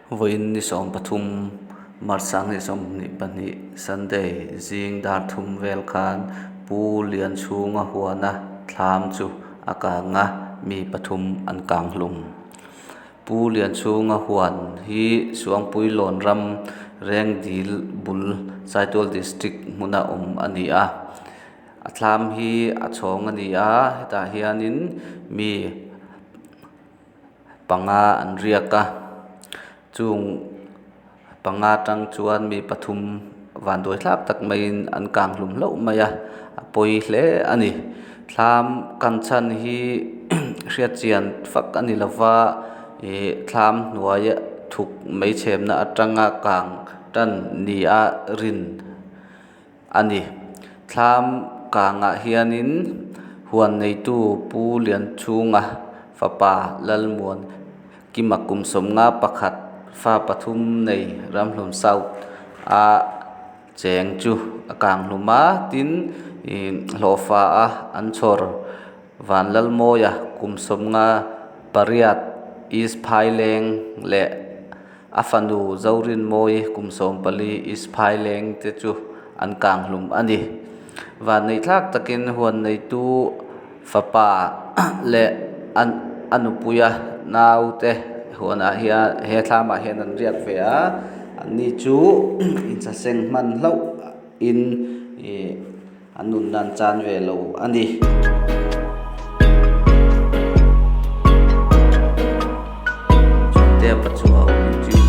Vawiin ni 13 March 2022 Sunday zing dar thum vel khan Pu Lianchhunga huana thlam chu a kang a, mi pathum an kang hlum. Pu Lianchhunga huan hi Suangpuilawn ram Rengdil bul Saitual District hmuna awm a ni a, a thlam hi a chhawng a ni a, hetah hianin mi panga an riak a chung panga tang chuan mi pathum vanduai thlak tak maiin an kang hlum hlauh mai a a pawi hle a ni thlam kan chhan hi hriat chian fak a ni lova ih thlam hnuai thuk mai chhemna atanga kang tan ni a rin. a ni. Thlam kangah hianin huan neitu Pu Lianchhunga fapa Lalmuan Kima kum sawmnga pakhat fa pathum nei Ramhlun South a cheng chu a kang hlum a, tin ih hlawhfa a an chhawr Vanlalmawia kum sawmnga pariat East Phaileng leh A fanu Zorinmawi kum 14 East Phaileng te chu an kang hlum a ni. Vanneihthlak takin huan neitu fapa leh a nupuia naute huanah hian he thlamah hian an riak ve a, anni chu insaseng hman hlauh in ih an nunna an chan ve lo a ni. Chhungte pachuau YouTube.